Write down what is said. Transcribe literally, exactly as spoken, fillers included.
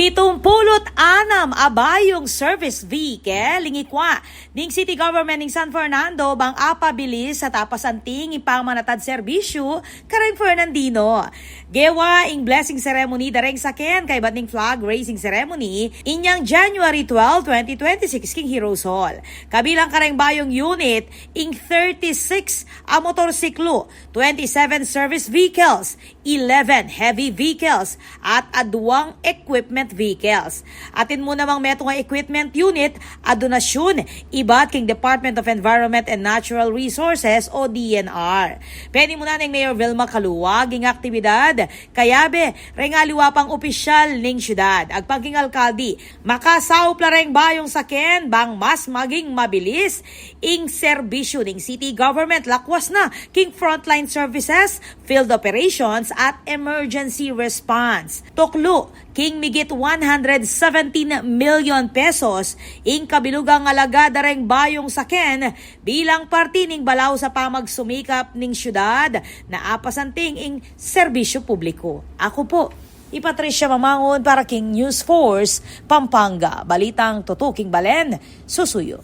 Itumpulu't anam a bayung service vehicle ing ikwa ning City Government ning San Fernando bang apabilis at apasanting ing pamanatad serbisyu kareng Fernandino. Gewa ing blessing ceremony dareng saken kaybat ning flag raising ceremony inyang January twelve, twenty twenty-six king Heroes Hall. Kabilang kareng bayung unit ing thirty-six a motorsiklo, twenty-seven service vehicles, eleven heavy vehicles, at aduang equipment vehicles. Atin mu namang metung a equipment unit a donasyun ibat king Department of Environment and Natural Resources o D N R. Penimunan neng Mayor Vilma Caluag ing aktibidad kayabe reng aliwa pang opisyal ning syudad agpang king alkalde. Makasaup la reng bayung saken bang mas maging mabilis ing serbisyu ning city government lakwas na king frontline services, field operations at emergency response. Tuklu king migit one hundred seventeen million pesos ing kabilugang alaga dareng bayung saken bilang parti ning balaus a pamagsumikap ning syudad na apasanting ing serbisyu publiku. Aku pu i Patricia Mamangun para king News Force Pampanga. Balitang tutuking balen, susuyu.